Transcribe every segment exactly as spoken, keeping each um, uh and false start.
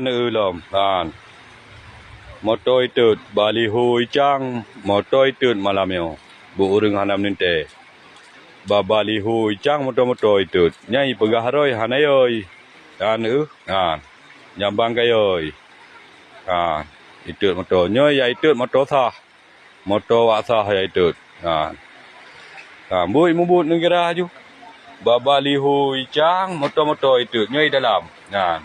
Neu lom, han. Moto itot, baliho icang, moto itot malam nyoe. Buet ureuëng hana meuneuntée. Ba baliho icang moto-moto itot. Nyang ipeugah rhoi hana yoi. Han, han. Nyang bang ka yoi. Han. Itot moto. Nyoe ya itot moto sah. Moto wak sah ya itot. Nah. Nah, buet mubuet neugara ju. Ba baliho icang, moto-moto itot. Nyoe i dalam. Nah.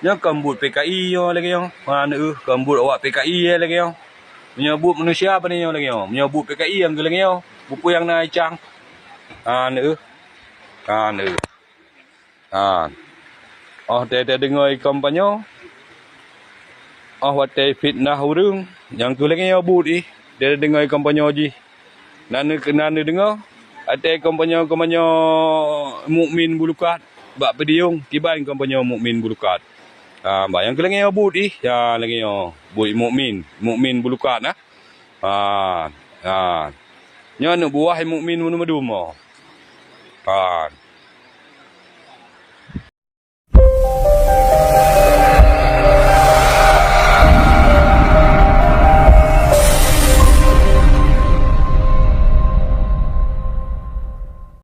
Nyoe kon buet P K I nyoe lagée nyoe. Ha, neu, kon buet awak P K I lagée nyoe. Meunyoe buet manusia pane nyoe lagée nyoe. Meunyoe buet P K I nyang lagée nyoe. Buet peue nyang na icang. Ha, neu. Ha, neu. Ha. Oh, teudeungoe kampanye. Oh, watée fitnah ureuëng, nyang keuh lagée nyoe buet ih, teudeungoe kampanye jih. Na neu-, na neudeungoe, watée kampanye-kampanye mukmin bulukat bak podium, kiban kampanye mukmin bulukat. Ha, bah nyang keuh lagée nyoe buet ih, ya lagée nyoe buet mukmin, mukmin bulukat nah. Ha, ha. Nyoe aneuk buah mukmin meuneu meudum. Ha.